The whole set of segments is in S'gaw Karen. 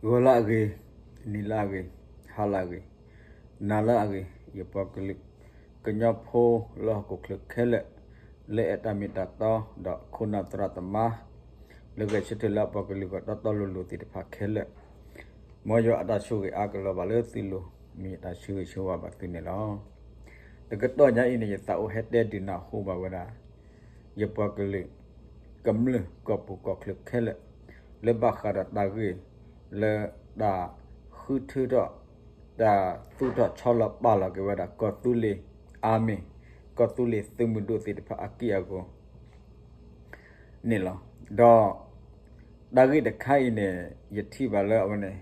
ဂီၤလၢအဂ့ၤ, နံၤလၢအဂ့ၤ, ဟါလၢအဂ့ၤ, နၤလၢအဂ့ၤ, ယပှၤကလုာ် ကညီဖိလၢဟီၣ်ခိၣ်ချၢခဲလၢာ်, လၢအဲၣ်တၢ်မ့ၢ်တၢ်တီဒီးခိၣ်နၢ်သရၣ်သမါ, လၢဂဲၤဆၢထၢၣ်လၢအပှၤကလုာ်ဂီၢ်တီတီလိၤလိၤသ့ၣ်တဖၣ်ခဲလၢာ်, မ်ယွၤအတၢ်ဆိၣ်ဂ့ၤအါကလီၤဘၣ်လၢသုလိၤ, မ့ၢ်ယတၢ်ဆၢဂ့ၤဆၢဝါဘၣ်သုန့ၣ်လီၤ. တကတီၢ်ညါအံၤန့ၣ် ယသးအိၣ်ဟဲတဲဒုးနၢ်ဟူဘၣ်ဝဲဒၣ် ယပှၤကလုာ် ကမျၢၢ်ကီၢ်ပူၤကီၢ်ချၢခဲလၢာ်, လၢဘၣ်ဃးဒီးတၢ်ဂ့ၢ် လၢတၢ်ဃုထၢထီၣ် တၢ်သူၣ်ထီၣ်ဆီလီၤပာ်လီၤက့ၤဝဲဒၣ် ကီၢ်သူလ့ၤ Army, ကီၢ်သူလ့ၤသုးမုၢ်ဒိၣ်သ့ၣ်တဖၣ်အက့ၢ်အဂီၤ န့ၣ်လီၤ. ဒီးတၢ်ဂ့ၢ်တခါအံၤန့ၣ် ယထံၣ်ဘၣ်လၢအဝဲန့ၣ်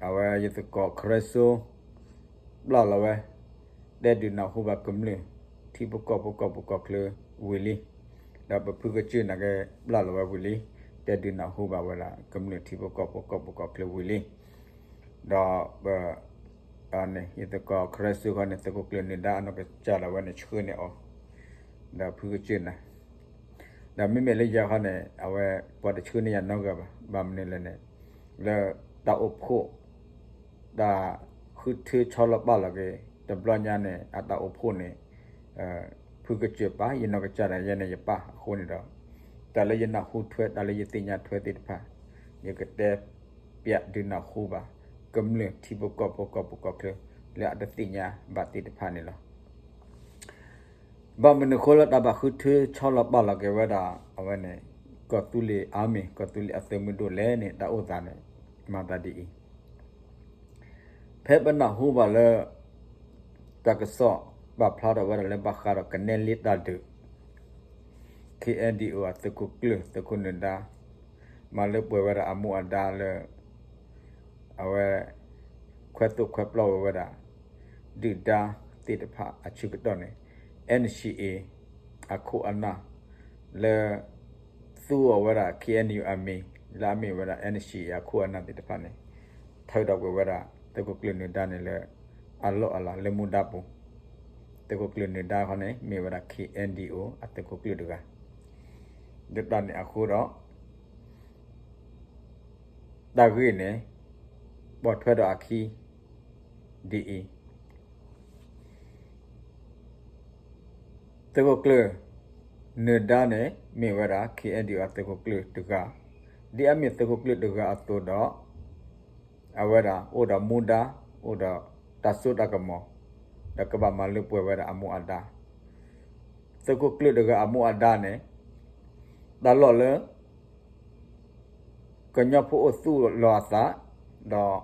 အဝဲယသကိးခရၢစိ ပျၢ်လီၤဝဲ တဲဒုးနၢ်ဟူဘၣ်ကမျၢၢ်ထံဖိကီၢ်ဖိကီၢ်ပူၤကီၢ်ချၢဝံၤလံ, ဒီးပဖုကစၢၢ်န့ၣ်က့ၤပျၢ်လီၤဝဲဝံၤလံ, တဲဒုးနၢ်ဟူဘၣ်ဝဲဒၣ်ကမျၢၢ်ထံဖိကီၢ်ဖိကီၢ်ပူၤကီၢ်ချၢဝံၤလံ, ဒီးပ န့ၣ် ယသကိးခရၢစိဃီန့ၣ် သုးခိၣ်ကျၢၢ်နၢၤဒါအနီၢ်ကစၢ်ဒၣ်ဝဲန့ၣ် ဆှၢန့ၢ်အီၤ ဒီးဖုကစၢၢ်န့ၣ် ဒီးမ့မ့ၢ်လၢယၤဃီန့ၣ် အဝဲပှၤတဆှၢန့ၢ်ယၤနီတဂၤဘၣ်. ဘၣ်မနုၤလဲၣ်န့ၣ် လၢတၢ်အိၣ်ဖှိၣ် တၢ်ဃုထၢဆီလီၤပာ်လီၤက့ၤ တဘျီညါန့ၣ် အတၢ်အိၣ်ဖှိၣ်န့ၣ် ဖုကစၢၢ်ပာ် ယနီၢ်ကစၢ်ဒၣ်ယဲန့ၣ်ယပာ်အဃိန့ၣ်ဒီး တၢ်လၢယနၢ်ဟူထွဲ တၢ်လၢယသ့ၣ်ညါထွဲသ့ၣ်တဖၣ် ယကတဲပျးဒုးနၢ်ဟူဘၣ် ကမျၢၢ်ထံဖိကီၢ်ဖိကီၢ်ပူၤကီၢ်ချၢ လၢအတသ့ၣ်ညါဘၣ်သ့ၣ်တဖၣ်န့ၣ်လီၤ. ဘၣ်မနုၤအဃိလၢတၢ်ဘၣ်ဃုထၢဆီလီၤပာ်လီၤက့ၤဝဲဒၣ် အဝဲန့ၣ် ကီၢ်သူလ့ၤ Army ကီၢ်သူလ့ၤအသုးမုၢ်ဒိၣ်လဲၣ်န့ၣ် တၢ်အိၣ်သးန့ၣ် မၤသးဒ်အံၤ, ဖဲပနၢ်ဟူဘၣ်လၢ တၢ်ကစီၣ်ပာ်ဖျါထီၣ်ဝဲဒၣ်လၢဘၣ်ဃးဒီးကနဲလ့တၢ်ဒုး KNDO အသုးခိၣ်ကျၢၢ် သုးခိၣ်နၢၤဒါ မၤလၢပှဲၤဝဲဒၣ်အမူအဒါလၢ အဝဲ ခွဲသိၣ်ခွဲပျီဝဲဝဲဒၣ် ဒုၣ်ဒါသ့ၣ်တဖၣ်အဆၢကတီၢ်န့ၣ် NCA အခိၣ်အနၢ် လၢ သူအီၤဝဲဒၣ် KNU အမံၤ လၢအမ့ၢ်ဝဲဒၣ် NCA အခိၣ်အနၢ်သ့ၣ်တဖၣ်န့ၣ် ထုးထီၣ်ကွံာ်ဝဲဒၣ် သုးခိၣ်ကျၢၢ်နၢၤဒါန့ၣ်လၢ အလီၢ်အလၤလၢမူဒါပူၤ, သုးခိၣ်ကျၢၢ်နၢၤဒါခီန့ၣ် မ့ၢ်ဝဲဒၣ် KNDO အသုးခိၣ်ကျၢၢ်တဂၤ, လၢတၢ်န့ၣ်အဃိဒီး တၢ်ဂ့ၢ်န့ၣ် ပိာ်ထွဲဒီးအခံ ဒ်အံၤ, သုးခိၣ်ကျၢၢ် နၢၤဒါန့ၣ် မ့ၢ်ဝဲဒၣ် KNDO အသုးခိၣ်ကျၢၢ်တဂၤ, ဒ်အမ့ၢ်သုးခိၣ်ကျၢၢ်တဂၤအသိးဒီး အဝဲဒၣ်အိၣ်ဒီးမူဒါ အိၣ်ဒီးတၢ်စိတၢ်ကမီၤ ဒီးကဘၣ်မၤလၢပှဲၤဝဲဒၣ်အမူအဒါ, သုးခိၣ်ကျၢၢ်တဂၤအမူအဒါန့ၣ် တၢ်လီၢ်လၢ ကညီဖိအိၣ်သူၣ်လီၤအသး ဒီး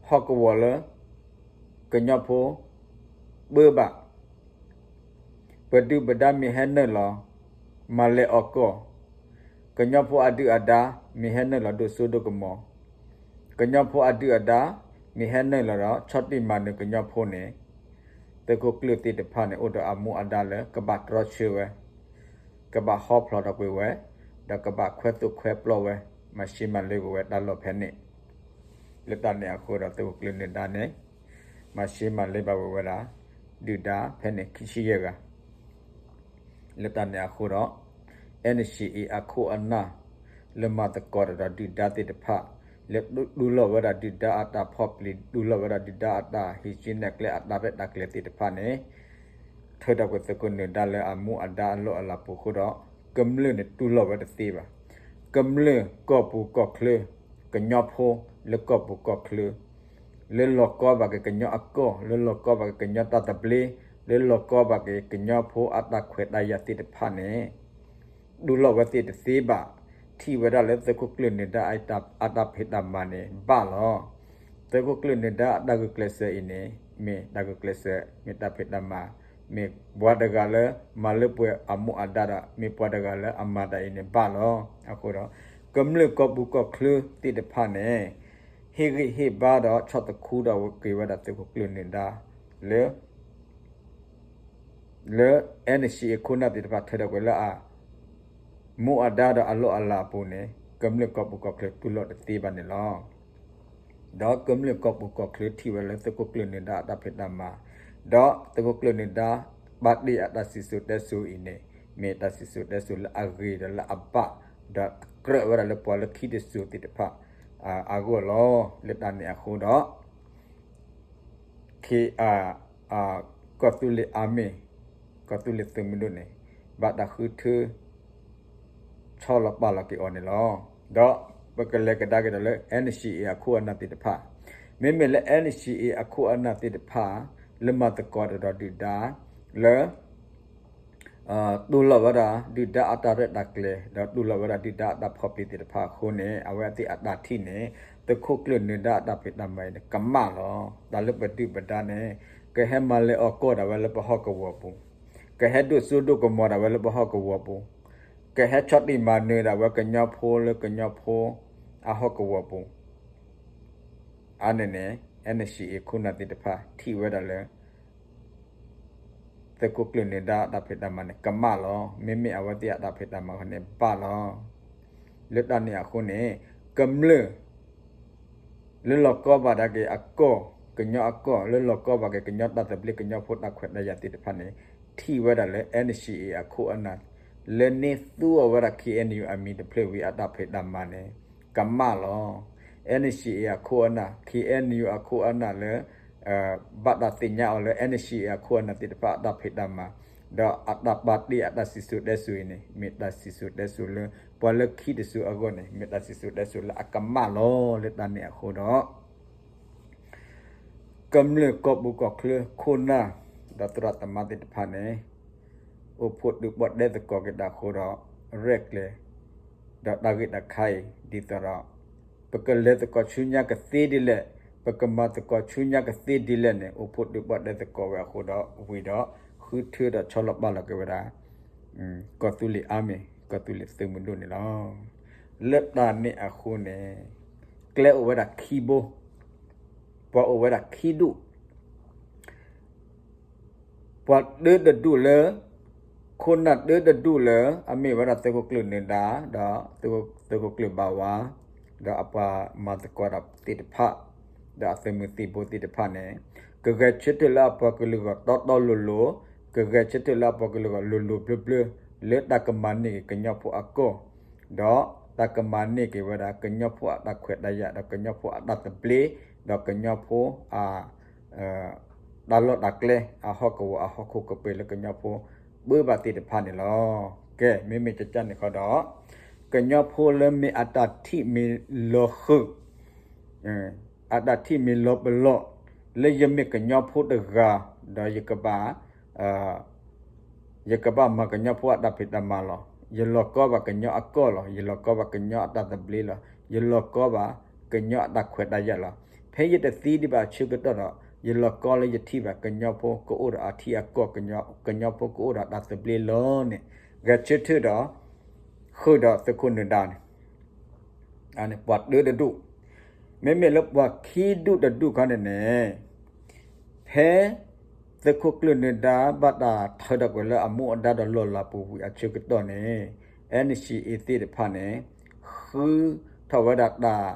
ဟီၣ်ကဝီၤလၢ ကညီဖိ ပၢဘၣ် ပဒုၣ်ပဒါမ့ၢ်ဟဲနုာ်လီၤ မၤလဲၤအီၣ်ကီၢ်, ကညီဖိအဒုၣ်အဒါ မ့ၢ်ဟဲနုာ်လီၤဒိၣ်စိဒိၣ်ကမီၤ, ကညီဖိအဒုၣ်အဒါ မ့ၢ်ဟဲနုာ်လီၤဒီး ဆီၣ်တံၢ်မၤနၢၤကညီဖိန့ၣ် သုးခိၣ်ကျၢၢ်သ့ၣ်တဖၣ်န့ၣ် အိၣ်ဒီးအမူအဒါလၢ ကဘၣ်တြီဆၢဝဲ ကဘၣ်ဟီဖျိးထီၣ်ကွံာ်ဝဲ, ဒီးကဘၣ်ခွဲသိၣ်ခွဲပျီဝဲ, မၤရှဲမၤလ့က့ၤဝဲတၢ်လီၢ်ဖဲန့ၣ်, လၢတၢ်န့ၣ်အဃိဒီး သုးခိၣ်ကျၢၢ်နၢၤဒါန့ၣ် မၤရှဲမၤလ့ဘၣ်ဝဲဝဲဒၣ် ဒုၣ်ဒါဖဲန့ၣ်ခံဆံယဲၢ်ဂၤ လၢတၢ်န့ၣ်အဃိဒီး NCA အခိၣ်အနၢ် လၢမၤသကိးတၢ်ဒီးဒုၣ်ဒါသ့ၣ်တဖၣ်, လၢတူၢ်လိာ်ဝဲဒၣ်ဒုၣ်ဒါအတၢ်ဖီၣ်ပျံၤ, တူၢ်လိာ်ဝဲဒၣ်ဒုၣ်ဒါအတၢ်ဟံးစုနဲၣ်ကျဲအတၢ်ရဲၣ်တၢ်ကျဲၤသ့ၣ်တဖၣ်န့ၣ် ထုးထီၣ်ကွံာ်သုးခိၣ်နၢၤဒါလၢအမူအဒါအလီၢ်အလၤပူၤအဃိဒီး ကမျၢၢ်န့ၣ်တူၢ်လိာ်ဝဲတသ့ဘၣ်. ကမျၢၢ်ကီၢ်ပူၤကီၢ်ချၢ ကညီဖိလၢကီၢ်ပူၤကီၢ်ချၢ လၢလီၤကီဘၣ်က့ၤကညီအကီၢ်, လၢလီၤကီဘၣ်က့ၤကညီတၢ်သဘျ့, လၢလီၤကီဘၣ်က့ၤကညီဖိအတၢ်ခွဲးတၢ်ယာ်သ့ၣ်တဖၣ်န့ၣ် တူၢ်လိာ်ဝဲသ့ၣ်တသ့ဘၣ်, ထံၣ်ဝဲဒၣ်လၢသုးခိၣ်ကျၢၢ်နၢၤဒါအတၢ်ဖံးတၢ်မၤန့ၣ် ဘၣ်လီၤ. သုးခိၣ်ကျၢၢ်နၢၤဒါအတၢ်ဂုာ်ကျဲးစၢးအံၤန့ၣ် မ့ၢ်တၢ်ဂုာ်ကျဲးစၢး မ့ၢ်တၢ်ဖံးတၢ်မၤ, မ့ၢ်ပှၤတဂၤလၢမၤလၢပှဲၤအမူအဒါဒီး မ့ၢ်ပှၤတဂၤလၢအမၤတၢ်အံၤန့ၣ်ဘၣ်လီၤ. အဃိဒီး ကမျၢၢ်ကီၢ်ပူၤကီၢ်ချၢသ့ၣ်တဖၣ်န့ၣ် ဟ့ၣ်ဂံၢ်ဟ့ၣ်ဘါဒီးဆီၣ်သခူဒီးက့ၤဝဲဒၣ်သုးခိၣ်ကျၢၢ်နၢၤဒါ လၢ လၢ NCA အခိၣ်နၢ်သ့ၣ်တဖၣ် ထုးထီၣ်ကွံာ်လၢအ မူအဒါဒီးအလီၢ်အလၤအပူၤန့ၣ် ကမျၢၢ်ကီၢ်ပူၤကီၢ်ချၢတူၢ်လိာ်တသ့ဘၣ်န့ၣ်လီၤ. ဒီးကမျၢၢ်ကီၢ်ပူၤကီၢ်ချၢထံၣ်ဝဲလၢသုးခိၣ်ကျၢၢ်နၢၤဒါအတၢ်ဖံးတၢ်မၤ, ဒီးသုးခိၣ်ကျၢၢ်နၢၤဒါ ပာ်တ့ၢ်အတၢ်စံၣ်စိၤတဲစိၤအံၤန့ၣ် မ့ၢ်တၢ်စံၣ်စိၤတဲစိၤလၢအဂ့ၤဒီးလၢအဘၣ်, ဒီးကြၢးဝဲဒၣ်လၢပှၤလၢခံတစိၤသ့ၣ်တဖၣ် အဂီၢ်လီၤ. လၢတၢ်န့ၣ်အဃိဒီး ခ့ ကီၢ်သူလ့ၤအါမ့ၢ် ကီၢ်သူလ့ၤသုးမုၢ်ဒိၣ်န့ၣ် ဘၣ်တၢ်ဃုထၢ ဆီလီၤပာ်လီၤက့ၤအီၤန့ၣ်လီၤ. ဒီးပကလဲၤကဒါက့ၤဒီးလၢ NCA အခိၣ်အနၢ်သ့ၣ်တဖၣ်, မ့မ့ၢ်လၢ NCA အခိၣ်အနၢ်သ့ၣ်တဖၣ် လၢမၤသကိးတၢ်ဒီးဒုၣ်ဒါ လၢ တူၢ်လိာ်ဝဲဒၣ်ဒုၣ်ဒါအတၢ်ရဲၣ်တၢ်ကျဲၤ ဒီးတူၢ်လိာ်ဝဲဒၣ်ဒုၣ်ဒါအတၢ်ဖီၣ်ပျံၤသ့ၣ်တဖၣ်အဃိန့ၣ် အဝဲသ့ၣ်အတၢ်ထံၣ်န့ၣ် သုးခိၣ်ကျၢၢ်နၢၤဒါအတၢ်ဖံးတၢ်မၤအံၤန့ၣ် ကမၣ်လီၤ. တၢ်လၢပဒုၣ်ပဒါန့ၣ် ကဟဲမၤလဲၤအီၣ်ကီၢ်ဒၣ်ဝဲလၢပဟီၣ်ကဝီၤပူၤ, ကဟဲဒိၣ်စိဒိၣ်ကမီၤဒၣ်ဝဲလၢပဟီၣ်ကဝီၤပူၤ, ကဟဲဆီၣ်တံၢ်မၤနၢၤဒၣ်ဝဲကညီဖိလၢကညီဖိအဟီၣ်ကဝီၤပူၤ အါန့ၣ်န့ၣ် NCA ခိၣ်နၢ်သ့ၣ်တဖၣ် ထံၣ်ဝဲဒၣ်လၢ သုးခိၣ်ကျၢၢ်နၢၤဒါအတၢ်ဖံးတၢ်မၤန့ၣ် ကမၣ်လီၤ. မ့မ့ၢ်အဝဲသ့ၣ်အတၢ်ဖံးတၢ်မၤဃီန့ၣ် ဘၣ်လီၤ. လၢတၢ်န့ၣ်အဃိန့ၣ် ကမျၢၢ် လၢလီၤကီဘၣ်ဒၣ်က့ၤအကီၢ်, ကညီအကီၢ်, လၢလီၤကီဘၣ်က့ၤကညီတၢ်သဘျ့ ကညီဖိတၢ်ခွဲးတၢ်ယာ်သ့ၣ်တဖၣ်န့ၣ် ထံၣ်ဝဲဒၣ်လၢ NCA အခိၣ်အနၢ် လၢန့ၢ်သူအီၤဝဲဒၣ် KNU အမံၤတဖျၢၣ်ဝံၤအတၢ်ဖံးတၢ်မၤန့ၣ် ကမၣ်လီၤ. NCA အခိၣ်အနၢ်, KNU အခိၣ်အနၢ်လၢ ဘၣ်တၢ်သ့ၣ်ညါအီၤလၢ NCA အခိၣ်အနၢ်သ့ၣ်တဖၣ်အတၢ်ဖံးတၢ်မၤ, ဒီးအတၢ်ပာ်တ့ၢ်အတၢ်စံၣ်စိၤတဲစိၤအံၤန့ၣ် မ့ၢ်တၢ်စံၣ်စိၤတဲစိၤလၢ ပှၤလၢခံတစိၤအဂီၢ်န့ၣ် မ့ၢ်တၢ်စံၣ်စိၤတဲစိၤလၢအကမၣ်လီၤ. လၢတၢ်န့ၣ်အဃိဒီး ကမျၢၢ်ကီၢ်ပူၤကီၢ်ချၢခိၣ်နၢ် ဒီးသရၣ်သမါသ့ၣ်တဖၣ်န့ၣ် အိၣ်ဖှိၣ်ဒုးပီၣ်တဲသကိးက့ၤတၢ်အဃိဒီး ရဲၣ်ကျဲၤ ဒီးတၢ်ဂ့ၢ်တခါအံၤ ဒ်သိးဒီး ပကလဲၤသကိးဆူညါကသ့ဒ်လဲၣ်, ပကမၤသကိးဆူညါကသ့ဒ်လဲၣ်န့ၣ် အိၣ်ဖှိၣ်ဒုးပီၣ်တဲသကိးဝဲအဃိဒီး ဝံၤဒီး ဃုထၢဒီးဆီလီၤပာ်လီၤက့ၤဝဲဒၣ် ကီၢ်သူလ့ၤအါမ့ၢ် ကီၢ်သူလ့ၤသုးမုၢ်ဒိၣ်န့ၣ်လီၤ. လၢတၢ်န့ၣ်အဃိန့ၣ် ကျဲအိၣ်ဝဲဒၣ်ခံဘိ, ပှၤအိၣ်ဝဲဒၣ်ခံဒူၣ်, ပှၤတၢတဒူၣ်လၢ ခိၣ်နၢ်တၢတဒူၣ်လၢ အမ့ၢ်ဝဲဒၣ်သုးခိၣ်ကျၢၢ်နၢၤဒါ ဒီးသုးခိၣ်ကျၢၢ်ဘၣ်ဝါ ဒီးအပှၤမၤသကိးတၢ်သ့ၣ်တဖၣ် ဒီးအသုးမုၢ်သံၣ်ဘိသ့ၣ်တဖၣ်န့ၣ် ကဂဲၤဆၢထၢၣ်လၢအပှၤကလုာ်ဂီၢ်တီတီလိၤလိၤ, ကဂဲၤဆၢထၢၣ်လၢအပှၤကလုာ်ဂီၢ်လိၤလိၤဘျၢဘျၢ လၢတၢ်ကမၤန့ၢ်က့ၤကညီဖိအကီၢ် ဒီးတၢ်ကမၤန့ၢ်က့ၤဝဲဒၣ်ကညီဖိအတၢ်ခွဲးတၢ်ယာ် ဒီးကညီဖိအတၢ်သဘျ့ ဒီးကညီဖိအ တၢ်လီၢ်တၢ်ကျဲ အဟီၣ်ကဝီၤအဟီၣ်ခိၣ်ကပၤလၢကညီဖိ ပၢဘၣ်သ့ၣ်တဖၣ်န့ၣ်လီၤ. ကဲ မ့မ့ၢ်ကကန့ၣ်ဃီဒီး ကညီဖိလၢမ့ၢ်အတၢ်ထံၣ်မ့ၢ်လီၤဃုာ် အတၢ်ထံၣ်မ့ၢ်လီၤပလီၢ် လၢယမ့ၢ်ကညီဖိတဂၤ ဒီးယကဘၣ် ယကဘၣ်မၤကညီဖိအတၢ်ဖံးတၢ်မၤလီၤ. ယလီၤကီဘၣ်ကညီအကီၢ်လီၤ. ယလီၤကီဘၣ်ကညီအတၢ်သဘျ့လီၤ. ယလီၤကီဘၣ်ကညီအတၢ်ခွဲးတၢ်ယာ်လီၤ. ဖဲယတသံဒံးဘၣ်အဆၢကတီၢ်ဒီး ယလီၤကီလၢယထံၣ်ဘၣ်ကညီဖိကအိၣ်ဒီးအထံအကီၢ်, ကညီဖိကအိၣ်ဒီးတၢ်သဘျ့လီၤန့ၣ် ဂဲၤဆၢထၢၣ်ဒီး ဃုာ်ဒီးသုးခိၣ်နၢၤဒါန့ၣ် ပှၤတၢတဒူၣ်, မ့မ့ၢ်လၢပှၤခံဒူၣ်တဒူၣ်ခီန့ၣ်န့ၣ် ဖဲ သုးခိၣ်ကျၢၢ်နၢၤဒါ ဘၣ်တၢ်ထၢထီၣ်ကွံာ်လၢအမူအဒါဒီးလီၢ်လၤပူၤဝံၤအဆၢကတီၢ်န့ၣ် NCA သ့ၣ်တဖၣ်န့ၣ် ဃုထီၣ်ဝဲဒၣ်တၢ်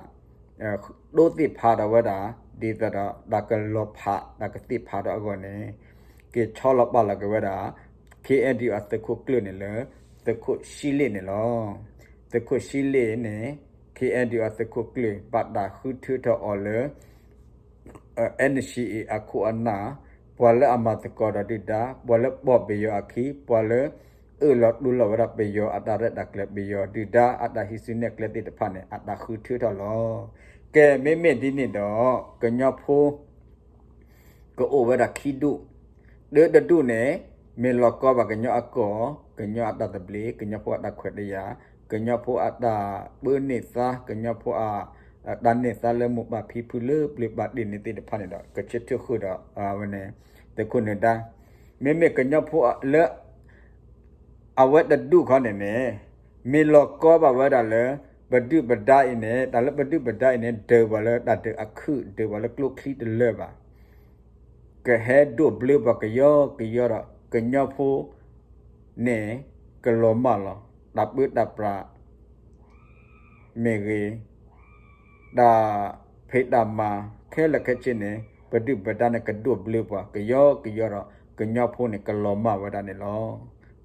ဒိသ့ၣ်ဖးထီၣ်ဝဲဒၣ် ဒ်သိးဒီးတၢ်ကလီၤဖး တၢ်ကသ့ၣ်ဖးထီၣ်အဂီၢ်န့ၣ် က့ၤဆီလီၤပာ်လီၤက့ၤဝဲဒၣ် KNDO အသုးခိၣ်ကျၢၢ်န့ၣ်လၢ သုးခိၣ်ဆှံလ့ၣ်န့ၣ်လီၤ. သုးခိၣ်ဆှံလ့ၣ်န့ၣ် KNDO အသုးခိၣ်ကျၢၢ် ဘၣ်တၢ်ဃုထၢထီၣ်အီၤလၢ NCA အခိၣ်အနၢ်, ပှၤလၢအမၤသကိးဒီးဒုၣ်ဒါ, ပှၤလၢပိာ်ပယီၤအခံ, ပှၤလၢအၢၣ်လီၤတူၢ်လိာ်ဝဲဒၣ်ပယီၤအတၢ်ရဲၣ်တၢ်ကျဲၤ ပယီၤဒုၣ်ဒါအတၢ်ဟံးစုနဲၣ်ကျဲသ့ၣ်တဖၣ်န့ၣ် အတၢ်ဃုထၢထီၣ်လီၤ. ကဲ မ့မ့ၢ်ဒ်န့ၣ်ဒီး ကညီဖိ ကအိၣ်ဝဲဒၣ်ခံဒူၣ်, တၢတဒူၣ်န့ၣ် မ့ၢ်လီၤကီဘၣ်ကညီအကီၢ်, ကညီအတၢ်သဘျ့, ကညီဖိအတၢ်ခွဲးတၢ်ယာ်, ကညီဖိအတၢ်ပၢန့ၢ်သါ, ကညီဖိအ တၢ်န့ၢ်သါလၢမိၢ်ပၢ်ဖံဖုလၢပျၢၤဘၣ်တ့ၢ်န့ၣ်သ့ၣ်တဖၣ်န့ၣ်ဒီး ကဆၢထၢၣ်ဃုာ်ဒီး အဝဲန့ၣ် သုးခိၣ်နၢၤဒါ, မ့မ့ၢ်ကညီဖိလၢ အဝဲတဒူၣ်ခီန့ၣ်န့ၣ် မ့ၢ်လီၤကီဘၣ်ဝဲဒၣ်လၢ ပဒုၣ်ပဒါအံၤန့ၣ် တၢ်လၢပဒုၣ်ပဒါအံၤန့ၣ် ဒၢးပှၤလၢတၢ်ဒုးအခုၣ် ဒၢးပှၤလၢကျိချံတလၢာ်ဘၣ်. ကဟဲဒိးဘျၢပှၤကယီကယီဒီး ကညီဖိန့ၣ် ကလီၤမၢ်လီၤ. တၢ်ပၢတၢ်ပြး မ့ၢ်ဂ့ၤ, တၢ်ဖံးတၢ်မၤခဲလၢာ်ခဲဆ့န့ၣ် ပဒုၣ်ပဒါန့ၣ် ကဒိးဘျၢပှၤကယီကယီဒီး ကညီဖိန့ၣ် ကလီၤမၢ်ဝဲဒၣ်န့ၣ်လီၤ.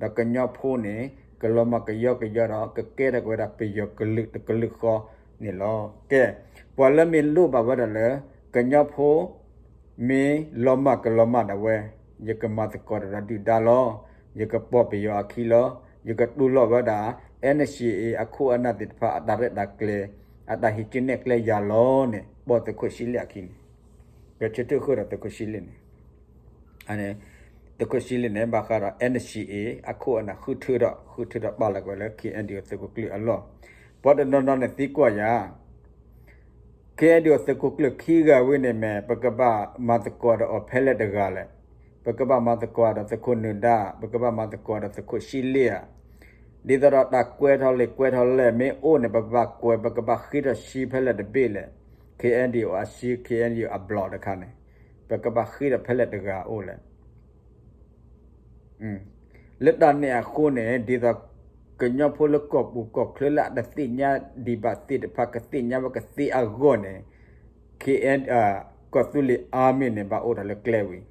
ဒီးကညီဖိန့ၣ် ကလီၤမၢ်ကယီကယီဒီး ကကဲထီၣ်က့ၤဝဲဒၣ်ပယီၤကလုာ်တကလုာ်ဃီ န့ၣ်လီၤ. ကဲ, ပှၤလၢမ့ၢ်လိၣ်ဘၣ်ဝဲဒၣ်လၢ ကညီဖိ မ့ၢ်လီၤမၢ်ကလီၤမၢ်ဒၣ်ဝဲ, ယကမၤသကိးတၢ်ဒီးဒုၣ်ဒါလီၤ, ယကပိာ်ပယီၤအခံလီၤ, ယကတူၢ်လိာ်ဝဲဒၣ် NCA အခိၣ်အနၢ်သ့ၣ်တဖၣ်အတၢ်ရဲၣ်တၢ်ကျဲၤ, အတၢ်ဟံးစုနဲၣ်ကျဲယၤလီၤန့ၣ် ပိာ်သုးခိၣ်ဆံလ့ၣ်အခံန့ၣ်, ကဆၢထၢၣ်ဃုာ်ဒီးသုးခိၣ်ဆံလ့ၣ်န့ၣ် သုးခိၣ်ဆံလ့ၣ်န့ၣ် ဘၣ်ဃးဒီး NCA အခိၣ်အနၢ်ဃုထၢဒီး ဃုထၢဒီးပာ်လီၤကွံာ်လၢ KNDO သုးခိၣ်ကျၢၢ်အလီၢ်, ပှၤတနီၤနီၤန့ၣ် သံကွၢ်ယၤ KNDO သုးခိၣ်ကျၢၢ်ခံဂၤဝဲန့ၣ်မ့ၢ် ပကဘၣ်မၤသကိးဒီးအီၤဖဲလဲၣ်တဂၤလဲၣ်, ပကဘၣ်မၤသကိးဒီးသုးခိၣ်နၢၤဒါ, ပကဘၣ်မၤသကိးဒီးသုးခိၣ်ဆံလ့ၣ်ဧါ, ဒ်သိးဒီးတၢ်ကွဲးထီၣ်လံာ်ကွဲးထီၣ်လဲၢ်မ့ၢ်အိၣ်န့ၣ် ပကဘၣ်ကွဲး ပကဘၣ်ဃ့ထီၣ်ဆှံဖဲလဲၣ်တဘ့ၣ်လဲၣ်, KNDO အဆှံ KNDO အဘျီၣ်တခါန့ၣ် ပကဘၣ်ဃ့ထီၣ်ဖဲလဲၣ်တဂၤအိၣ်လဲၣ် လၢတၢ်န့ၣ်အဃိန့ၣ် ဒ်သိး ကညီဖိလၢကီၢ်ပူၤကီၢ်ချၢလၢအတသ့ၣ်ညါဒံးဘၣ်သ့ၣ်တဖၣ် ကသ့ၣ်ညါဝဲကသ့အဂီၢ်န့ၣ် KN, ကီၢ်သူလ့ၤ Army န့ၣ် ဘၣ်အိၣ်ထီၣ်လၢကျဲဝံၤ,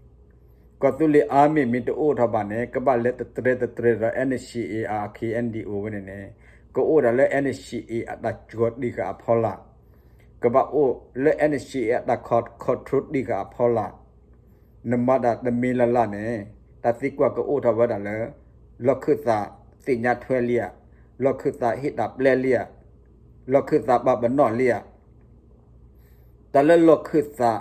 ကီၢ်သူလ့ၤ Army မ့ၢ်တအိၣ်ထီၣ်ဘၣ်န့ၣ် ကဘၣ်လဲၤတတြဲၤတတြဲၤဒီး NCA အ KNDO ဝဲန့ၣ်န့ၣ် ကအိၣ်ဒၣ်လၢ NCA အတၢ်ကၠီၤတံၢ်ဃာ်အဖီလာ်, ကဘၣ်အိၣ်လၢ NCA အတၢ် control တံၢ်ဃာ်အဖီလာ် နမၤတၢ်တမံၤလၢ်လၢ်န့ၣ် တၢ်သံကွၢ်ကအိၣ်ထီၣ်ဝဲဒၣ်လၢ လီၢ်ခၢၣ်သးသ့ၣ်ညါထွဲလံဧါ, လီၢ်ခၢၣ်သးဟ့ၣ်တၢ်ပျဲလံဧါ, လီၢ်ခၢၣ်သးပာ်ပနီၣ်လံဧါ, တၢ်လၢလီၢ်ခၢၣ်သး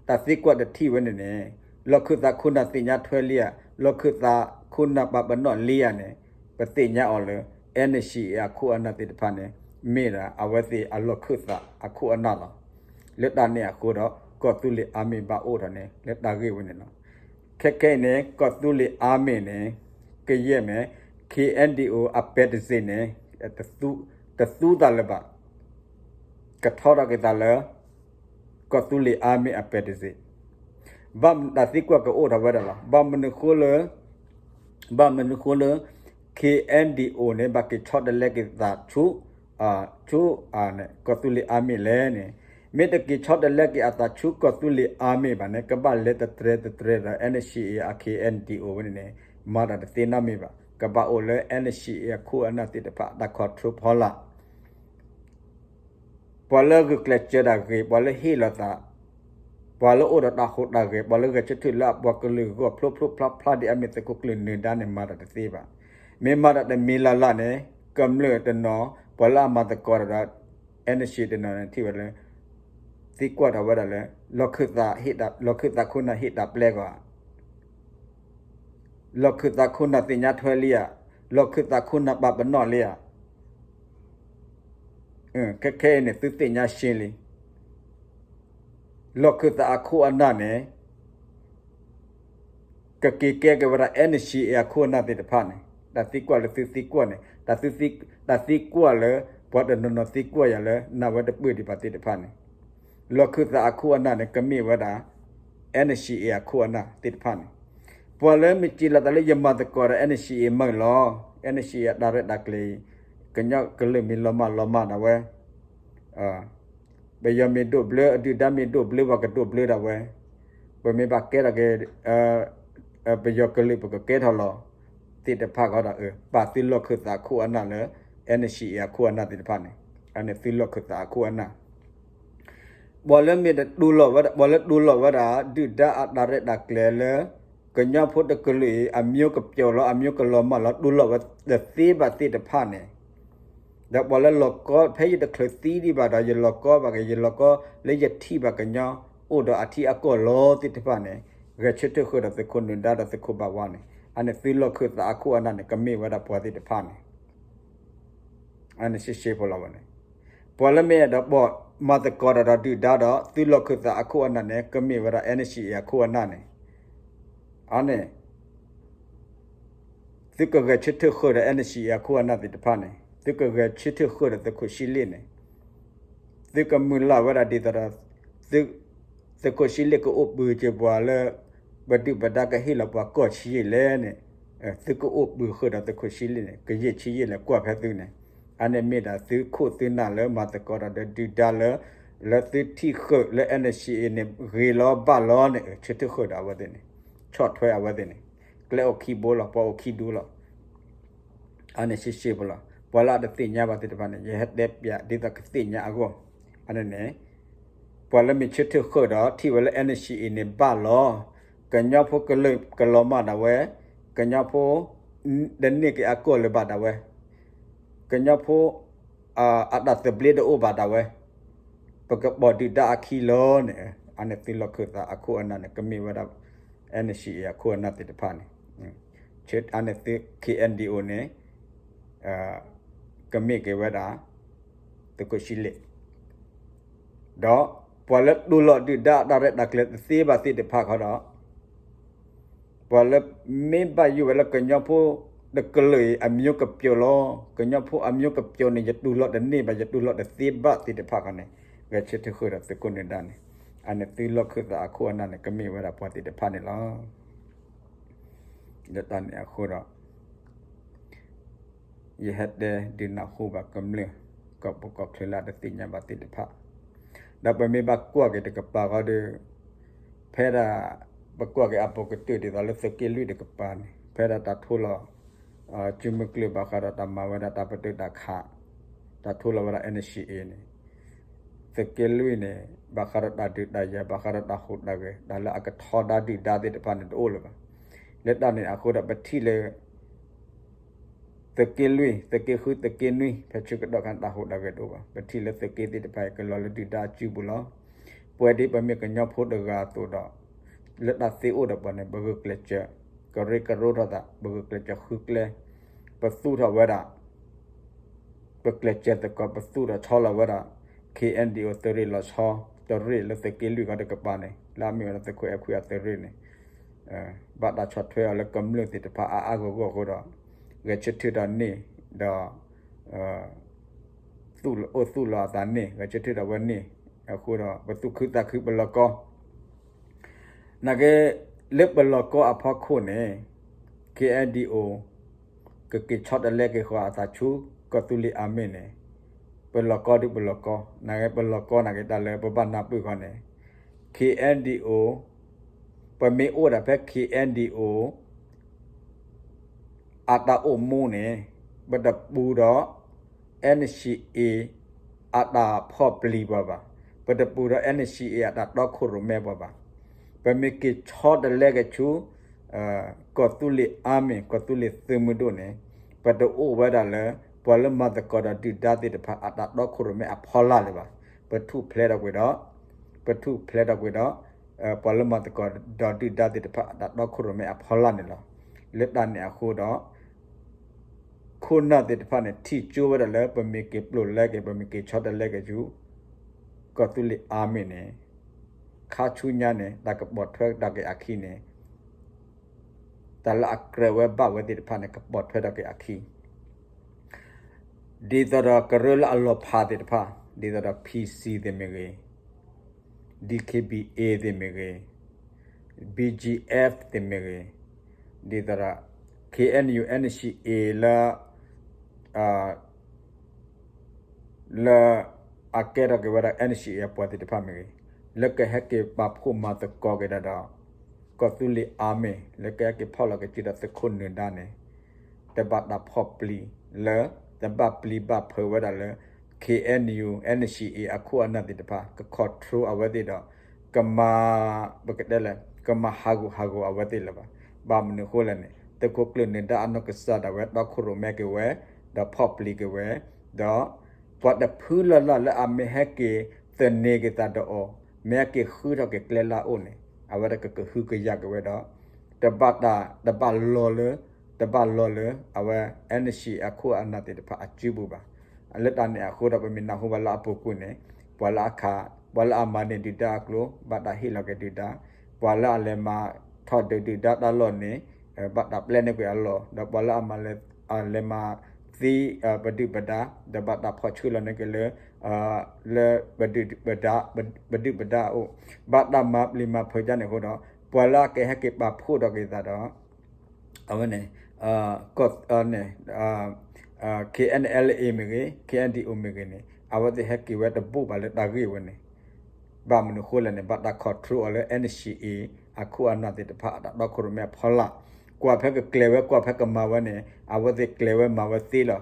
တၢ်သံကွၢ်တထံၣ်ဝဲန့ၣ်န့ၣ် လီၢ်ခၢၣ်သးခိၣ်နၢ်သ့ၣ်ညါထွဲလံဧါ, လီၢ်ခၢၣ်သးခိၣ်နၢ်ပာ်ပနီၣ်လံဧါန့ၣ် ပသ့ၣ်ညါအီၤလၢ NCA အခိၣ်အနၢ်သ့ၣ်တဖၣ်န့ၣ် မ့ၢ်ဒၣ်အဝဲသ့ၣ်အလီၢ်ခၢၣ်သးအခိၣ်အနၢ်လီၤ. လၢတၢ်န့ၣ်အဃိဒီး ကီၢ်သူလ့ၤ Army ဘၣ်အိၣ်ထီၣ်န့ၣ် လၢတၢ်ဂ့ၢ်ဝဲန့ၣ်လီၤ. ခဲခဲအံၤန့ၣ် ကီၢ်သူလ့ၤ Army န့ၣ် ကယဲၢ်မ့ၢ် KNDO အပဲတစ့ၣ်န့ၣ် တသူသးလၢၤဘၣ်, ကထီထီၣ်က့ၤသးလၢ ကီၢ်သူလ့ၤ Army အပဲတစ့ၣ်, ဘၣ်မနုၤတၢ်သံကွၢ်ကအိၣ်ထီၣ်ဝဲဒၣ်လီၤ. ဘၣ်မနုၤဃိလၢ ဘၣ်မနုၤဃိလၢ KNDO န့ၣ် ဘၣ်က့ၤဆီတလဲက့ၤသးဆူ ဆူ ကီၢ်သူလ့ၤ Army လဲၣ်န့ၣ်, မ့ၢ်တက့ၤဆီတလဲက့ၤအသးဆူကီၢ်သူလ့ၤ Army ဘၣ်န့ၣ် ကဘၣ်လဲၤတတြဲၤတတြဲၤဒီး NCA အ KNDO ဝဲန့ၣ်န့ၣ် မၤတၢ်တသ့နီတမံၤဘၣ်. ကဘၣ်အိၣ်လၢ NCA အခိၣ်အနၢ်သ့ၣ်တဖၣ် တၢ် control ဖီလာ် ပှၤလၢဂုာ်ကျဲးစၢးတၢ်ဂ့ၤ, ပှၤလၢဟ့ၣ်လီၤသး, ပှၤလၢအိၣ်ဒီးတၢ်ဟူးတၢ်ဂဲၤ, ပှၤလၢဂဲၤဆၢထၢၣ်လၢအပှၤကလုာ်ဂီၢ်ဖျိဖျိဖျါဖျါဒ်အမ့ၢ်သုးခိၣ်ကျၢၢ်နၢၤဒါန့ၣ် မၤတၢ်တသ့ဘၣ်. မ့ၢ်မၤတၢ်တမံၤလၢ်လၢ်န့ၣ် ကမျၢၢ်တနီၤ ပှၤလၢအမၤသကိးတၢ်ဒီး NCA တနီၤန့ၣ် ထံၣ်ဝဲလၢ သံကွၢ်ထီၣ်ဝဲဒၣ်လၢ လီၢ်ခၢၣ်သးဟ့ၣ်တၢ်, လီၢ်ခၢၣ်သးခိၣ်နၢ်ဟ့ၣ်တၢ်ပျဲကီးဧါ, လီၢ်ခၢၣ်သးခိၣ်နၢ်သ့ၣ်ညါထွဲလံဧါ, လီၢ်ခၢၣ်သးခိၣ်နၢ်ပာ်ပနီၣ်လံဧါ ခဲခဲအံၤန့ၣ် သုသ့ၣ်ညါရှဲလံ. လီၢ်ခၢၣ်သးအခိၣ်အနၢ်န့ၣ် ကက့ၤကဲက့ၤဝဲဒၣ် NCA အခိၣ်အနၢ်သ့ၣ်တဖၣ်န့ၣ်, တၢ်သံကွၢ်လၢသုသံကွၢ်န့ၣ်, တၢ်သံကွၢ်လၢ ပှၤတနီၤနီၤသံကွၢ်ယၤလၢ နၢ်ဝဲတပၢၢ်ဒံးဘၣ်သ့ၣ်တဖၣ်န့ၣ်, လီၢ်ခၢၣ်သးအခိၣ်အနၢ်န့ၣ် ကမ့ၢ်ဝဲဒၣ် NCA အခိၣ်အနၢ်သ့ၣ်တဖၣ်န့ၣ်, ပှၤလၢမ့ၢ်စံးလီၤသးလၢယမၤသကိးဒီး NCA မၢလီၤ, NCA အတၢ်ရဲၣ်တၢ်ကျဲၤအံၤ, ကညီကလုာ်မ့ၢ်လီၤမၢ်လီၤမၢ်ဒၣ်ဝဲ ပယီၤမ့ၢ်ဒိၣ်ဘျၢ, ဒုၣ်ဒါမ့ၢ်ဒိၣ်ဘျၢ ပှၤကဒိၣ်ဘျၢဒၣ်ဝဲ, ပမ့ၢ်ဘၣ်ကဲထီၣ်က့ၤ ပယီၤကလုာ် ပကကဲထီၣ်လီၤ သ့ၣ်တဖၣ်ဃီဒီး ပာ်သုလီၢ်ခၢၣ်သးအခိၣ်အနၢ်လၢ NCA အခိၣ်အနၢ်သ့ၣ်တဖၣ်န့ၣ်, အန့ၣ်သုလီၢ်ခၢၣ်သးအခိၣ်အနၢ် ပှၤလၢမ့ၢ်တတူၢ်လိာ်ဝဲဒၣ်, ပှၤလၢတူၢ်လိာ်ဝဲဒၣ် ဒုၣ်ဒါအတၢ်ရဲၣ်တၢ်ကျဲၤလၢ ကညီဖိတကလုာ်အံၤ အမျိုးကပျိာ်လီၤ အမျိုးကလီၤမၢ်လီၤ တူၢ်လိာ်ဝဲသ့ဘၣ်သ့ၣ်တဖၣ်န့ၣ်, ဒီးပှၤလၢလီၤကီ ဖဲယတချုးသံဒံးဘၣ်ဒီး ယလီၤကီဘၣ်က့ၤ ယလီၤကီလၢယထံၣ်ဘၣ်ကညီ အိၣ်ဒီးအထံအကီၢ်လီၤသ့ၣ်တဖၣ်န့ၣ်, ဂဲၤဆၢထၢၣ်ဃုာ်ဒီးသုးခိၣ်နၢၤဒါဒီးသုးခိၣ်ဘၣ်ဝါန့ၣ်, အန့ၣ်သုလီၢ်ခၢၣ်သးအခိၣ်အနၢ်န့ၣ် ကမ့ၢ်ဝဲဒၣ်ပှၤသ့ၣ်တဖၣ်န့ၣ် အန့ၣ်ရှဲရှဲဖိလီၤဝဲန့ၣ်, ပှၤလၢမ့ၢ်အဲၣ်ဒိးဘၣ်မၤသကိးတၢ်ဒီးဒုၣ်ဒါဒီး သုလီၢ်ခၢၣ်သးအခိၣ်အနၢ်န့ၣ် ကမ့ၢ်ဝဲဒၣ် NCA အခိၣ်အနၢ်န့ၣ်, အန့ၣ် သုကဂဲၤဆၢထၢၣ်ဃုာ်ဒီး NCA အခိၣ်အနၢ်သ့ၣ်တဖၣ်န့ၣ်, သုကဂဲၤဆၢထၢၣ်ဃုာ်ဒီးသုးခိၣ်ဆံလ့ၣ်န့ၣ်, သုကမုၢ်လၢ်ဝဲဒၣ်ဒ်သိးဒီး သုးခိၣ်ဆံလ့ၣ်ကအိၣ်ပုၢ်က့ၤပှၤလၢ ပဒုၣ်ပဒါကဟ့ၣ်လီၤပှၤကီၢ်ဆံးယံာ်လဲၣ်န့ၣ်, သုကအိၣ်ပုၢ်ဃုာ်ဒီးသုးခိၣ်ဆံလ့ၣ်န့ၣ် ကယဲၢ်ဆံးယံာ်လဲၣ်ကွၢ်ဖဲသုန့ၣ်, အန့ၣ်မ့ၢ်ဒၣ်သုခိၣ်သုနၢ်လၢမၤသကိးတၢ်ဒီးဒုၣ်ဒါလၢ လၢသုထံၣ်ဃုာ်လၢ NCA န့ၣ် ဂ့ၤလီၤဘၣ်လီၤန့ၣ် ဆၢထၢၣ်ဃုာ်ဒီးအဝဲသ့ၣ်န့ၣ်, ဆီၣ်ထွဲအဝဲသ့ၣ်န့ၣ်, ကျဲအိၣ်ခံဘိလီၤ ပှၤအိၣ်ခံဒူလီၤ အန့ၣ်ရှဲရှဲဖိလီၤ. ပှၤလၢအတသ့ၣ်ညါဘၣ်သ့ၣ်တဖၣ်န့ၣ် ယဟဲတဲပျးဒ်သိးကသ့ၣ်ညါအဂီၢ်, အန့ၣ်န့ၣ် ပှၤလၢမ့ၢ်ဆၢထၢၣ်ဃုာ်ဒီးထံၣ်ဝဲလၢ NCA န့ၣ်ဘၣ်လီၤ. ကညီဖိကလၢကလီၤမၢ်ဒၣ်ဝဲ, ကညီဖိ တန့ၢ်က့ၤအကီၢ်လၢၤဘၣ်ဒၣ်ဝဲ, ကညီဖိ အတၢ်သဘျ့တအိၣ်ဘၣ်ဒၣ်ဝဲ, ပကပိာ်ဒုၣ်ဒါအခံလီၤန့ၣ်, အန့ၣ်သုလီၢ်ခၢၣ်သးအခိၣ်အနၢ်န့ၣ် ကမ့ၢ်ဝဲဒၣ် NCA အခိၣ်အနၢ်သ့ၣ်တဖၣ်န့ၣ်, အန့ၣ်သု KNDO န့ၣ် ကမ့ၢ်က့ၤဝဲဒၣ် သုးခိၣ်ဆံလ့ၣ်, ဒီးပှၤလၢတူၢ်လိာ်ဒုၣ်ဒါတၢ်ရဲၣ်တၢ်ကျဲၤတသ့ဘၣ်သ့ၣ်တဖၣ်ခီဒီး ပှၤလၢမ့ၢ်ဘၣ်ယိၣ်ဝဲလၢကညီဖိတကလုာ်အံၤ အမျိုးကပျိၤလီၤ. ကညီဖိအမျိုးကပျိၤန့ၣ် ယတူၢ်လိာ်တန့ၢ်ဘၣ် ယတူၢ်လိာ်တသ့ဘၣ်သ့ၣ်တဖၣ်ခီန့ၣ် ဂဲၤဆၢထၢၣ်ဃုာ်ဒီးသုးခိၣ်နၢၤဒါန့ၣ်, အန့ၣ်သုလီၢ်ခၢၣ်သးအခိၣ်အနၢ်န့ၣ် ကမ့ၢ်ဝဲဒၣ်ပှၤသ့ၣ်တဖၣ်န့ၣ်လီၤ. လၢတၢ်န့ၣ်အဃိဒီး ယဟဲတဲဒုးနၢ်ဟူဘၣ်ကမျၢၢ် ကီၢ်ပူၤကီၢ်ချၢလၢအတသ့ၣ်ညါဘၣ်သ့ၣ်တဖၣ်, ဒီးပမ့ၢ်ဘၣ်ကွၢ်က့ၤတကပၤဃီဒီး ဖဲဒၣ် ပကွၢ်က့ၤအပူၤကတၢၢ်ဒ်သိးလၢသုးက့လွံၢ်တကပၤန့ၣ် ဖဲဒၣ်တၢ်ထိလီၤ ကၠူမုၢ်ကျၢၢ်ဘၣ်ဃးဒီးတၢ်မၤဝဲဒၣ်တၢ်ပတုာ်တၢ်ခး, တၢ်ထိလီၤဝဲဒၣ် NCA န့ၣ် သုးက့လွံၢ်န့ၣ် ဘၣ်ဃးဒီးတၢ်ဒုးတၢ်ယၤ ဘၣ်ဃးဒီးတၢ်ဟူးတၢ်ဂဲၤ တၢ်လၢအကထီဒါဒုၣ်ဒါသ့ၣ်တဖၣ်န့ၣ်တအိၣ်လၢၤဘၣ်. လၢတၢ်န့ၣ်အဃိဒီးပထံၣ်လၢ သုးက့လွံၢ် သုးက့ဃု သုးက့နွံ ဖဲဆၢကတီၢ်ခါန့ၣ် တၢ်ဟူးတၢ်ဂဲၤတအိၣ်ဘၣ်. ပထံၣ်လၢသုးက့သ့ၣ်တဖၣ်အံၤ ကလီၤလၢဒုၣ်ဒါအစုပူၤလီၤ. ပဝဲဒ်ပမ့ၢ်ကညီဖိတဂၤအသိးဒီး လၢတၢ်သ့အိၣ်ဒီးပှၤန့ၣ် ပဂုာ်ကျဲးစၢး ကရၢကရိထီၣ်သး ပဂုာ်ကျဲးစၢးဃုကျဲ ပသူၣ်ထီၣ်ဝဲဒၣ် ပကျဲးစၢးသကိး ပသူၣ်ထီၣ်ဆီလီၤဝဲဒၣ် KNDO သုးရ့ၣ်လီၤဆီ သုးရ့ၣ်လၢသုးက့လွံၢ်ခီတကပၤန့ၣ် လၢအမ့ၢ်ဝဲဒၣ်သုးခိၣ်အဲၣ်ခွံအသုးရ့ၣ်န့ၣ် ဘၣ်တၢ်ဆီၣ်ထွဲအီၤလၢကမျၢၢ်သ့ၣ်တဖၣ်အါအါဂီၢ်ဂီၢ်အဃိဒီး ဂဲၤဆၢထၢၣ်ဒီးန့ၢ် ဒီး သူၣ်လီၤအိၣ်သူၣ်လီၤအသးန့ၣ် ဂဲၤဆၢထၢၣ်ဒီးဝဲန့ၣ် အဃိဒီး ပသူၣ်ခုသးခုပလီၢ်ကီ နာ်က့ လၢပလီၢ်ကီအဖီခိၣ်န့ၣ် KNDO ကက့ၤဆီတလဲက့ၤဃီၤအသးဆူ ကီၢ်သူလ့ၤအါမ့ၢ်န့ၣ် ပလီၢ်ကီဒုပလီၢ်ကီ နာ်က့ ပလီၢ်ကီနာ်က့ တၢ်လၢပဘၣ်နၢ်ပၢၢ်ခီန့ၣ် KNDO ပမ့ၢ်အိၣ်ဒၣ်ဖဲ KNDO အတၢ်အိၣ်မူန့ၣ် ပတပူၤဒီး NCA အတၢ်ဖီၣ်ပျံၤပှၤဘၣ်, ပတပူၤဒီး NCA အတၢ်တီခိၣ်ရိၣ်မဲပှၤဘၣ်. ပမ့ၢ်က့ၤဆီတလဲက့ၤဆူ ကီၢ်သူလ့ၤအါမ့ၢ် ကီၢ်သူလ့ၤသုးမုၢ်ဒိၣ်န့ၣ် ပတအိၣ်ဝဲဒၣ်လၢ ပှၤလၢမၤသကိးဒီးဒုၣ်ဒါသ့ၣ်တဖၣ်အတၢ်တီခိၣ်ရိၣ်မဲအဖီလာ်လၢၤဘၣ်. ပထူၣ်ဖျဲးထီၣ်ကွံာ်ဒီး ပထူၣ်ဖျဲးထီၣ်ကွံာ်ဒီး ပှၤလၢမၤသကိးဒီးဒုၣ်ဒါသ့ၣ်တဖၣ်အတၢ်တီခိၣ်ရိၣ်မဲအဖီလာ်န့ၣ်လီၤ. လၢတၢ်န့ၣ်အဃိဒီး ခိၣ်နၢ်သ့ၣ်တဖၣ်န့ၣ် ထံၣ်ကၠိဝဲဒၣ်လၢပမ့ၢ်က့ၤပျိာ်လဲက့ၤ ပမ့ၢ်က့ၤဆီတလဲက့ၤဆူ ကီၢ်သူလ့ၤအါမ့ၢ်န့ၣ် ခါဆူညါန့ၣ် တၢ်ကပိာ်ထွဲတၢ်က့ၤအခံန့ၣ် တၢ်လၢအကြၢးဝဲဘၣ်ဝဲသ့ၣ်တဖၣ်န့ၣ် ကပိာ်ထွဲတၢ်က့ၤအခံ ဒ်သိးဒီးကရၢလၢအလီၤဖးသ့ၣ်တဖၣ် ဒ်သိးဒီး PC သ့ၣ်မ့ၢ်ဂ့ၤ, DKBA သ့ၣ်မ့ၢ်ဂ့ၤ, BGF သ့ၣ်မ့ၢ်ဂ့ၤ, ဒ်သိးဒီး KNU NCA လၢ လၢအကဲထီၣ်က့ၤဝဲဒၣ် NCA အပှၤသ့ၣ်တဖၣ်မ့ၢ်ဂ့ၤ, လၢကဟဲက့ၤပာ်ဖှိၣ်မၤသကိးက့ၤဒၣ်ဒီး ကီၢ်သူလ့ၤအါမ့ၢ် လၢကဟဲက့ၤဖီၣ်လီၤက့ၤစုဒီးသုးခိၣ်နၢၤဒါန့ၣ် တဘၣ်တၢ်ဖီၣ်ပျံၤလၢ တဘၣ်ပျံၤဘၣ်ဖုးဝဲဒၣ်လၢ KNU NCA အခိၣ်အနၢ်သ့ၣ်တဖၣ် က control အဝဲသ့ၣ်ဒီး ကမၤ ပကတဲလဲၣ် ကမၤဟးဂူာ်ဟးဂီၤအဝဲသ့ၣ်လၢၤဘၣ်. ဘၣ်မနုၤအဃိလဲၣ်န့ၣ် သုးခိၣ်ကျၢၢ်နၢၤဒါအနီၢ်ကစၢ်ဒၣ်ဝဲတီခိၣ်ရိၣ်မဲက့ၤဝဲ ဒီးဖီၣ်ပျံၤက့ၤဝဲ ဒီး ပှၤတဖုလၢ်လၢ်လၢအမ့ၢ်ဟဲက့ၤသန့ၤက့ၤသးဒီးအီၤ မ့ၢ်ဟဲက့ၤဃုထီၣ်က့ၤကျဲလၢအအိၣ်န့ၣ် အဝဲဒၣ်ကကဟုကယာ်က့ၤဝဲဒီး တဘၣ်တၢ် တဘၣ်လီၤလၢ တဘၣ်လီၤလၢ အဝဲ NCA အခိၣ်အနၢ်သ့ၣ်တဖၣ်အစုပူၤဘၣ်. လၢတၢ်န့ၣ်အဃိဒီး ပမ့ၢ်နၢ်ဟူဘၣ်လၢအပူၤကွံာ်န့ၣ် ပှၤလၢအခး ပှၤလၢအမၤန့ၢ်ဒုၣ်ဒါအကျိၤ ဘၣ်တၢ်ဟ့ၣ်လီၤက့ၤဒုၣ်ဒါ, ပှၤလၢအလဲၤမၤထီၣ်ဒုးဒုၣ်ဒါတၢ်လီၢ်န့ၣ် ဘၣ်တၢ်ပျဲန့ၢ်ကွံာ်အလီၢ်, ဒီးပှၤလၢအမၤလဲၤ အလဲၤမၤသံ ပဒုၣ်ပဒါ ဒီးဘၣ်တၢ်ဖီၣ်ဆှၢလီၤန့ၢ်က့ၤလၢ လၢပဒုၣ်ပဒါ ပဒုၣ်ပဒါအအိၣ် ဘၣ်တၢ်မၤပျံၤမၤဖုးဒ်န့ၣ်အဃိဒီး ပှၤလၢအကဟဲက့ၤပာ်ဖှိၣ်ထီၣ်က့ၤသးဒီး အဝဲန့ၣ် ကီၢ်န့ၣ် KNLA မ့ၢ်ဂ့ၤ KNDO မ့ၢ်ဂ့ၤန့ၣ် အဝဲသ့ၣ်ဟဲက့ၤဝဲတဘူၣ်ဘၣ်လၢတၢ်ဂ့ၢ်ဝဲန့ၣ် ဘၣ်မနုၤအဃိလဲၣ်န့ၣ် ဘၣ်တၢ် control အီၤလၢ NCA အခိၣ်အနၢ်သ့ၣ်တဖၣ်အတၢ်တီခိၣ်ရိၣ်မဲအဖီလာ်, ကွၢ်ဖဲကကျဲၤဝဲ ကွၢ်ဖဲကမၤဝဲန့ၣ် အဝဲသ့ၣ်ကျဲၤဝဲမၤဝဲသ့လီၤ.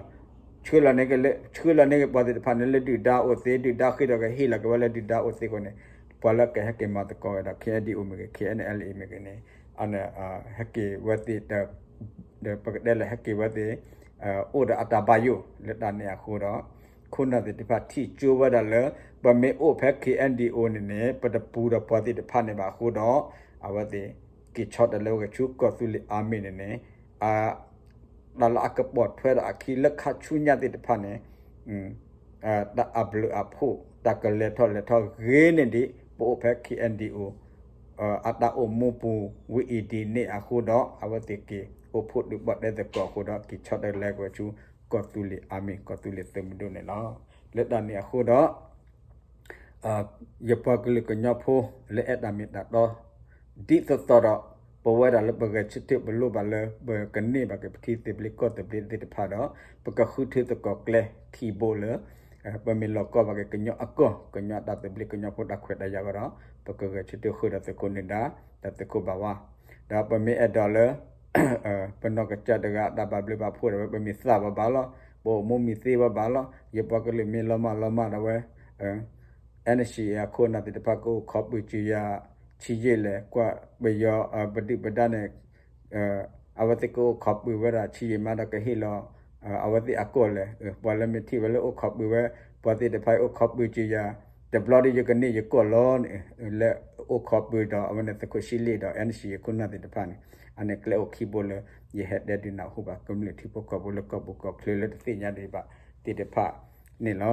ဆှၢလီၤန့ၢ်က့ၤလၢ ဆှၢလီၤန့ၢ်က့ၤပှၤသ့ၣ်တဖၣ်န့ၣ်လၢဒုၣ်ဒါအိၣ်သ့, ဒုၣ်ဒါဃ့ဒီးကဟ့ၣ်လီၤက့ၤဝဲလၢဒုၣ်ဒါအိၣ်သ့အဃိန့ၣ်, ပှၤလၢကဟဲက့ၤမၤသကိးဝဲဒီး K N D O မ့ၢ်ဂ့ၤ K N L A မ့ၢ်ဂ့ၤန့ၣ်, အန့ၣ် ဟဲက့ၤဝဲသ့ၣ် ဒီးပကတဲလၢဟဲက့ၤဝဲသ့ၣ် အိၣ်ဒီးအတၢ်ဘၣ်ယိၣ်လၢတၢ်န့ၣ်အဃိဒီး, ခိၣ်နၢ်သ့ၣ်တဖၣ်ထံၣ်ကၠိဝဲဒၣ်လၢ ပမ့ၢ်အိၣ်ဖဲ K N D O န့ၣ်န့ၣ် ပတပူၤဒီးပှၤသ့ၣ်တဖၣ်န့ၣ်ဘၣ်အဃိဒီး, အဝဲသ့ၣ်က့ၤဆီတလဲဝဲက့ၤဆူကီၢ်သူလ့ၤ Army န့ၣ်န့ၣ်, တၢ်လၢအကပိာ်ထွဲဒီးအခံလၢခါဆူညါသ့ၣ်တဖၣ်န့ၣ် တၢ်အဘျုးအဖှိၣ် တၢ်ကလဲၤထီၣ်လဲၤထီၣ်ဂ့ၤန့ၢ်ဒံး ပအိၣ်ဖဲ K N D O အတၢ်အိၣ်မူပူၤဝံၤအံၤဒ်န့ၣ်အဃိဒီး အဝဲသ့ၣ်က့ၤအိၣ်ဖှိၣ်ဒုးဘၣ်တဲသကိးအဃိဒီး က့ၤဆီတလဲက့ၤဆူ ကီၢ်သူလ့ၤ Army ကီၢ်သူလ့ၤသုးမုၢ်ဒိၣ်န့ၣ်လီၤ. လၢတၢ်န့ၣ်အဃိဒီး ယပှၤကလုာ်ကညီဖိလၢအဲၣ်တၢ်မ့ၢ်တၢ်တီ ဒ်သိးသိးဒီး ပဝဲဒၣ်လၢပဂဲၤဆၢထၢၣ်ပလိၣ်ဘၣ်လၢ ပကန့ၢ်ဘၣ်က့ၤပထံသဘျ့ကီၢ်သဘျ့သ့ၣ်တဖၣ်ဒီး ပကဃုထၢသကိးကျဲခံဘိလၢ ပမ့ၢ်လီၤကီဘၣ်က့ၤကညီအကီၢ် ကညီအတၢ်သဘျ့ ကညီဖိတၢ်ခွဲးတၢ်ယာ်အဂီၢ်ဒီး ပကဂဲၤဆၢထၢၣ်ဃုာ်ဒီးသုးခိၣ်နၢၤဒါ ဒီးသုးခိၣ်ဘၣ်ဝါ, ဒီးပမ့ၢ်အဲၣ်ဒိးလၢ ပနီၢ်ကစၢ်တဂၤအတၢ်ဘၣ်ဘျုးဘၣ်ဖှိၣ်ဒီးဝဲ ပမ့ၢ်သးဘၣ်ဘၣ်လီၤ, ပအိၣ်မူမံၤသ့ဘၣ်ဘၣ်လီၤ, ယပှၤကလုာ်မ့ၢ်လီၤမၢ်လီၤမၢ်ဒီးဝဲ N C A အခိၣ်အနၢ်သ့ၣ်တဖၣ်ကအိၣ်ခိးပၢၤစၢၤယၤ ဆံးယံာ်လဲၣ် ကွၢ်ပယီၤ ပဒုၣ်ပဒါန့ၣ် အဝဲသ့ၣ်ကအိၣ်ခိးပၢၤဝဲဒၣ်ဆံးယံာ်မးဒီးကဟ့ၣ်လီၤ အဝဲသ့ၣ်အကီၢ်လဲၣ်, ပှၤလၢမ့ၢ်ထံၣ်ဝဲလၢအိၣ်ခိးပၢၤဝဲ ပှၤသ့ၣ်တဖၣ်အံၤအိၣ်ခိးပၢၤစၢၤယၤ တဘျီဒီးယကန့ၢ်ယကီၢ်လီၤန့ၣ် လၢအိၣ်ခိးပၢၤဒီးအဝဲန့ၣ်သုးခိၣ်ဆံလ့ၣ်ဒီး N C A ခိၣ်နၢ်သ့ၣ်တဖၣ်န့ၣ် အန့ၣ်ကျဲအိၣ်ခံဘိလၢ ယဟဲတဲဒုးနၢ်ဟူဘၣ်ကမျၢၢ်ထံဖိကီၢ်ဖိလၢကီၢ်ပူၤကီၢ်ချၢလၢတသ့ၣ်ညါဒံးဘၣ်သ့ၣ်တဖၣ်န့ၣ်လီၤ.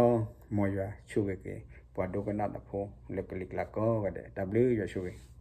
မ်ယွၤဆိၣ်ဂ့ၤက့ၤ ပှၤဒိကနၣ်တၢ်ဖိလၢကလံၤကျါကိးဂၤဒဲး တၢ်ဘျုးယွၤဆိၣ်ဂ့ၤ